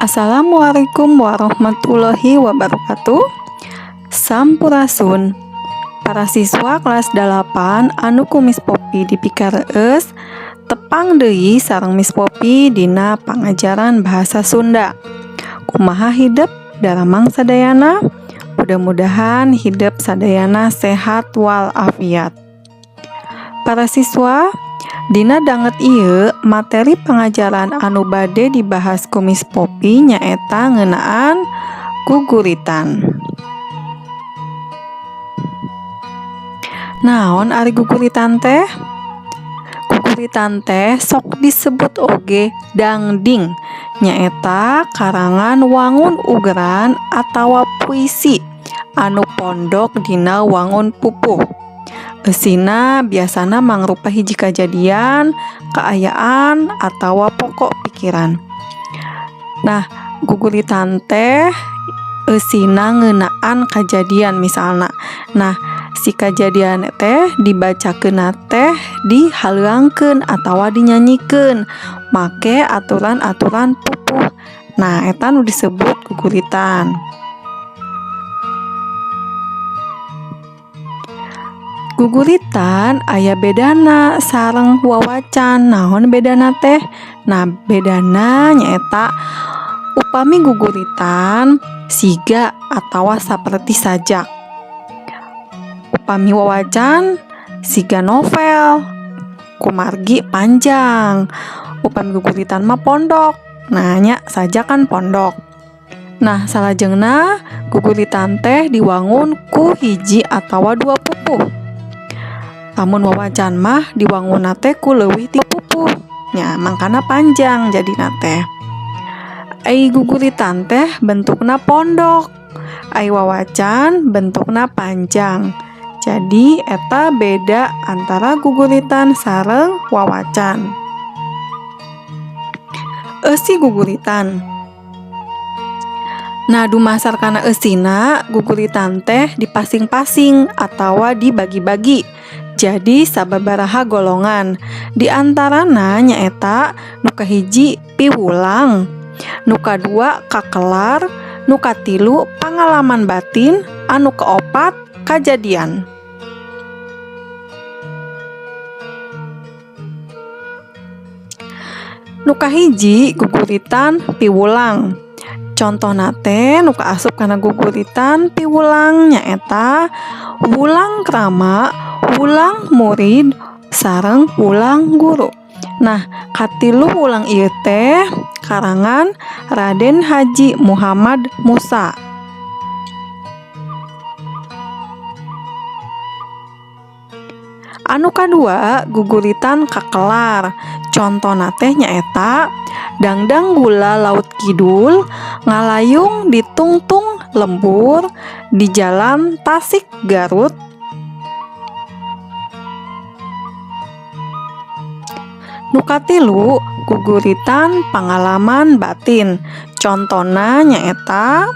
Assalamualaikum warahmatullahi wabarakatuh. Sampurasun. Para siswa kelas 8 anu ku Miss Popi dipikareus, tepang deui sareng Miss Popi dina pangajaran bahasa Sunda. Kumaha hidep daramang sadayana? Mudah-mudahan hidep sadayana sehat walafiat. Para siswa, dina danget ieu materi pangajaran anu bade dibahas ku Miss Popi nyaeta ngeunaan guguritan. Naon ari guguritan teh? Guguritan teh sok disebut oge dangding, nyaeta karangan wangun ugeran atawa puisi anu pondok dina wangun pupuh. Eusina biasana mangrupa hiji kajadian, kaayaan, atawa pokok pikiran. Nah, guguritan teh eusina ngeunaan kajadian misalna. Nah, si kajadian teh dibacakeunna teh dihaleuangkeun atawa dinyanyikeun make aturan-aturan pupuh. Nah, eta nu disebut guguritan. Guguritan aya bedana sareng wawacan. Naon bedana teh? Nah, bedana nyaeta upami guguritan siga atawa saperti sajak. Upami wawacan siga novel kumargi panjang. Upami guguritan mah pondok. Nah, nya sajak kan pondok. Nah, salajengna guguritan teh diwangun ku hiji atawa dua pupuh. Lamun wawacan mah diwangunna teh ku leuwih ti pupuh. Nya, mangkana panjang jadina teh. Ai guguritan teh bentukna pondok. Ai wawacan bentukna panjang. Jadi eta beda antara guguritan sareng wawacan. Eusi guguritan. Nah, dumasar kana eusina, guguritan teh dipasing-pasing atawa dibagi-bagi. Jadi sababaraha golongan. Di antarana nyaeta nu kahiji piwulang, nu kadua kakelar, nu katilu pangalaman batin, anu kaopat kajadian. Nu kahiji guguritan piwulang. Contohna teh nu kaasup kana guguritan piwulang nyaeta wulang krama, wulang murid, sareng wulang guru. Nah, katilu wulang ieu teh karangan Raden Haji Muhammad Musa. Anu kadua guguritan kakelar. Contona teh nyaeta Dangdang Gula Laut Kidul ngalayung ditungtung lembur di jalan Tasik Garut. Nu katilu guguritan pangalaman batin. Contona nyaeta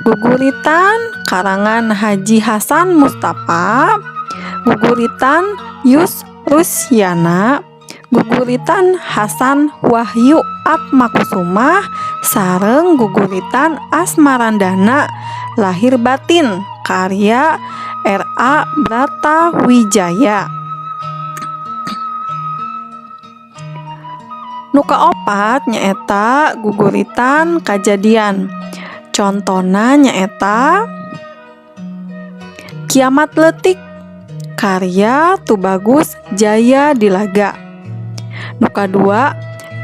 guguritan karangan Haji Hasan Mustafa, guguritan Yus Rusyana, guguritan Hasan Wahyu Atmakusumah, sareng guguritan Asmarandana Lahir Batin karya R.A. Bratawijaya. Nu kaopat nyaeta guguritan kajadian. Contona nyaeta Kiamat Leutik karya Tubagus Jaya Dilaga. Nu kadua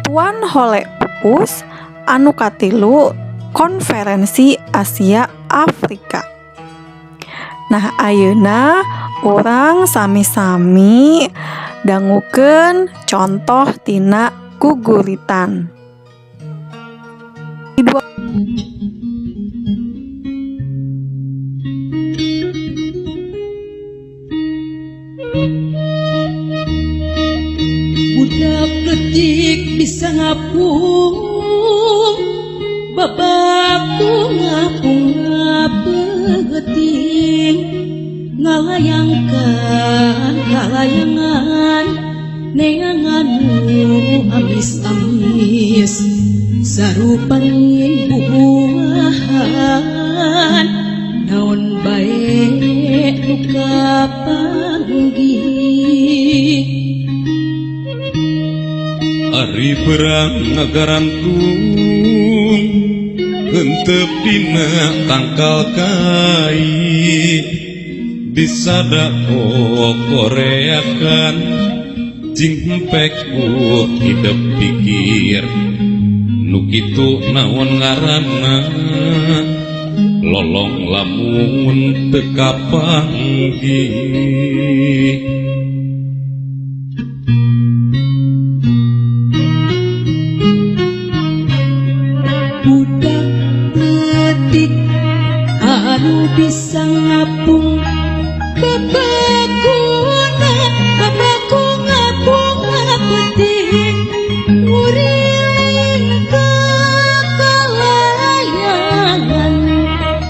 Tuan Hole Pupus, anu katilu Konferensi Asia Afrika. Nah, ayeuna urang sami-sami dangukeun contoh tina guguritan. Dua. Budak leutik bisa ngapung, babatu ngapung ngapeuting, ngalayangkan kalayangan neangan nu amis-amis. Sarupaning bubuahan, naon bae nu kapanggih. Ari berang ngagarantung, hentep dina tangkal kai, disada kokoreakan, cing empek ku hidep pikir. Nu kitu naon ngaranna, lolong lamun teu kapanggih. Budak leutik anu bisa ngapung, babakuna babaku ngapung ngapeuting, nguriling ka kalayangan,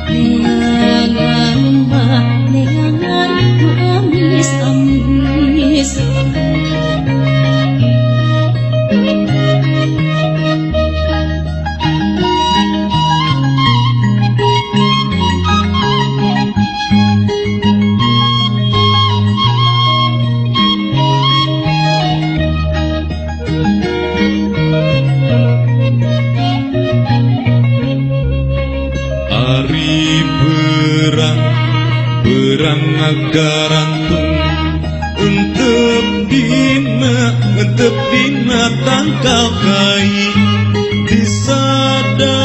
neangan mah neangan nu amis-amis. Ari berang berang ngagarantung, entep dina tangkal kai, disada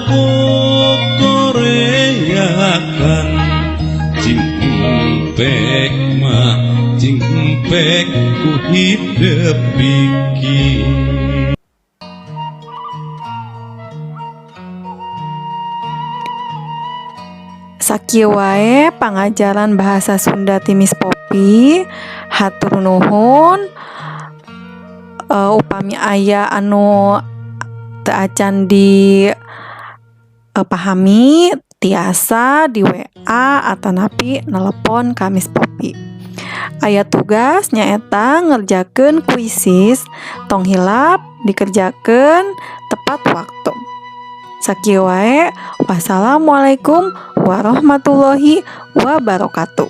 kokoreakan, cing empek mah cing empek ku hidep pikir. Sakieu wae pangajaran bahasa Sunda ti Miss Popi. Hatur nuhun. Upami aya anu teu acan di pahami, tiasa di WA atanapi nelepon ka Miss Popi. Aya tugas, nyaeta ngerjakeun kuisis. Tong hilap dikerjakeun tepat waktu. Sakieu wae, wassalamualaikum warahmatullahi wabarakatuh.